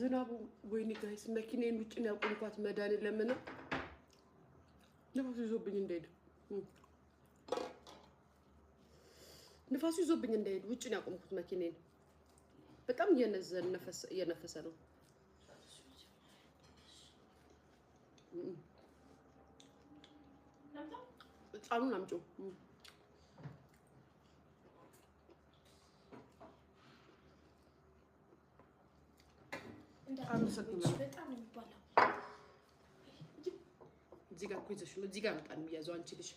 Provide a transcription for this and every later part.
ዝናቡ። ወይኔ guys፣ መኪናዬን ውጭ ነው ያቆምኳት። መድኃኒዓለምን ንፋሱ ይዞብኝ እንዳይሄድ፣ ንፋሱ ይዞብኝ እንዳይሄድ ውጭ ነው ያቆምኩት መኪናዬን። በጣም እየነፈሰ ነው። እጣኑን አምጪው። በጣም ነው የሚባለው። እዚህ ጋር እኮ ይዘሽ ነው። እዚህ ጋር ነው ዕጣን የሚያዘው። አንቺ ልጅ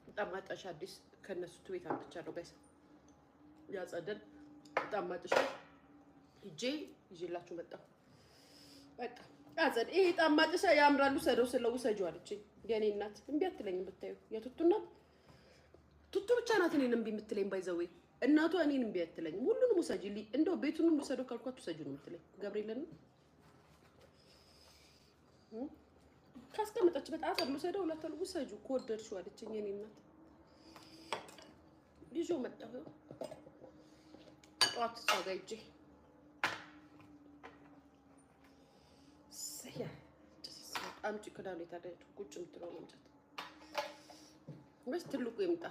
በጣም ማጠሻ አዲስ ከእነሱ ቤት አምጥቻለሁ guys። ያጸደን በጣም ማጠሻ ሂጄ ይዤላችሁ መጣሁ። በቃ አጸድ ይሄ ዕጣን ማጨሻ ያምራሉ። ሰደው ስለው ውሰጂው አለችኝ። የኔ እናት እምቢ አትለኝም። ብታዩ የቱቱ እናት፣ ቱቱ ብቻ ናት እኔን እምቢ የምትለኝ። By the way እናቷ እኔን እምቢ አትለኝም። ሁሉንም ውሰጂ፣ እንደው ቤቱንም ውሰደው ካልኳት ውሰጂው ነው የምትለኝ። ገብርኤልን ካስቀመጠችበት አጸድ ልውሰደው እላታለሁ። ውሰጂው ከወደድሽው አለችኝ የኔ እናት። ይዤው መጣሁ ጠዋት እሷ ጋር ሂጄ። አምጪ ክዳኑ የታለ? ቁጭ የምትለው እንጨት ወይስ ትልቁ ይምጣ?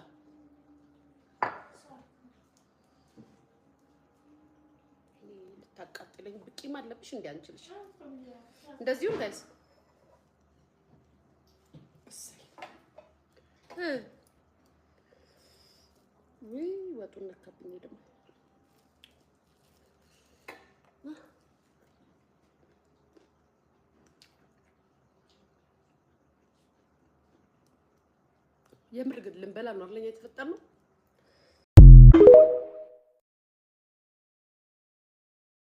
ልታቃጥለኝ ብቂም አለብሽ እንዲ አንቺ ልጅ። እንደዚሁም guys ውይ ወጡን ነካብኝ ደግሞ። የምር ግን ልንበላ ነው አይደል? እኛ የተፈጠርነው።